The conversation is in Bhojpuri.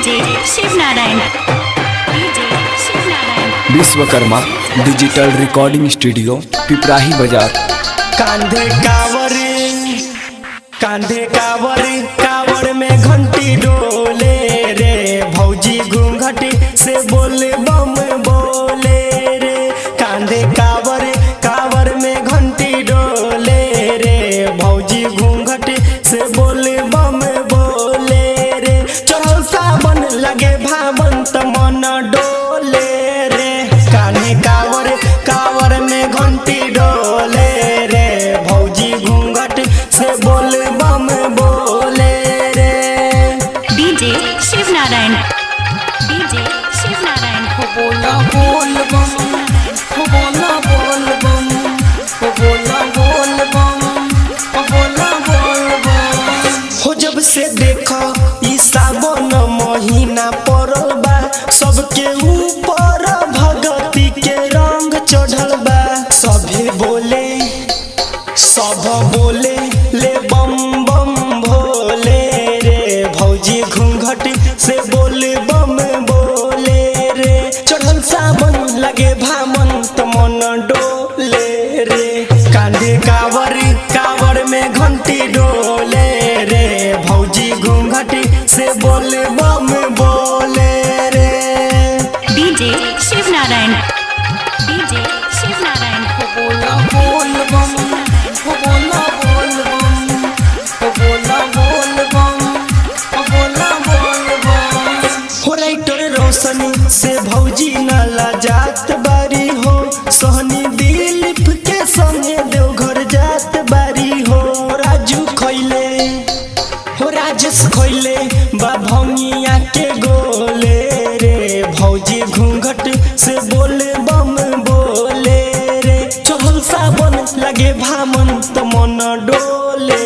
DJ Shiv Narayan, DJ Shiv Narayan. Vishwakarma digital recording studio, Piprahi बाजार। कांधे कावर, कांधे कावर, कावर में घंटी डोले रे, भौजी घूंघट से बोले बम बोले रे। कांधे कावर, कावर में घंटी डोले रे, भौजी घूंघट से बोले बम बोले रे। चढ़ल सावन लगे भावन त मन डोले रे। कान्हे कावर, कावर में घंटी डोले रे, भौजी घूंघट से बोले बम बोले रे। DJ Shiv Narayan, DJ Shiv Narayan. हो बोला बोल बम, हो बोला बोल बम, हो बोला बोल बम, हो बोला बोल बम। हो जब से देखो ई सावन महीना पड़ल बा, सबके ऊपर भगती के रंग चढ़ल बा। सभे बोले, सब बोले ले बम बम भोले रे, भौजी घूंघट से बोले बम बोले रे। चढ़ल सावन लगे भामन त मन डोले रे। कांधे कावर, कावर में घंटी डोले रे, भौजी घूंघट से बोले बम बोले रे। DJ Shiv Narayan, DJ Shiv Narayan. हो बोला बोल बम, हो बोला बोल बम, हो बोला बोल बम, हो बोला बोल बम। हो राइटर रोशनी से भौजी नाला जात बारी हो, सोहनी दिलीप के संगे देवघर जात बारी हो। राजू खैले, हो राजेश खैले बा भंगिया के गोले रे, भौजी घूंघट से बोले बम बोले रे। चढ़ल सावन लगे भामन त मन डोले